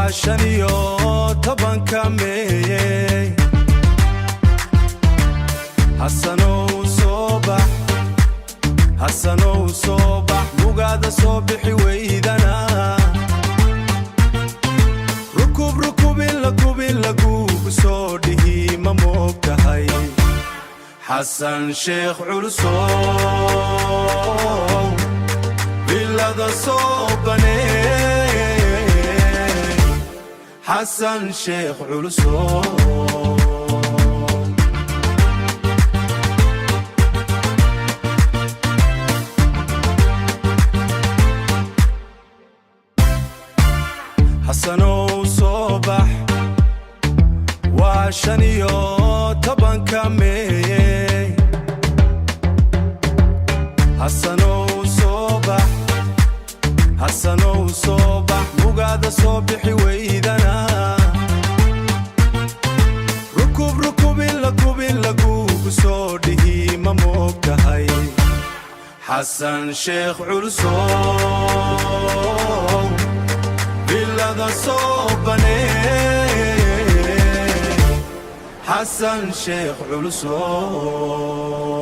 Waa 15-ka Meeye. Xasanow soo bax, Xasanow soo bax, mugaada soo bixi weydana, rukub rukubin lakubin lagugu soo dhihi, ma moog tahay? Xasan Sheekh Culusow, bilada soo banee. Xasan Sheekh Culusow. Xasanow soo bax, waa 15-ka Meeye. Xasanow soo bax, Xasanow soo bax, mugaada soo bixi weydana, rukub rukubin lakubin lagugu soo dhihi, ma moog tahay? Xasan Sheekh Culusow, bilada soo banee. Xasan Sheekh Culusow.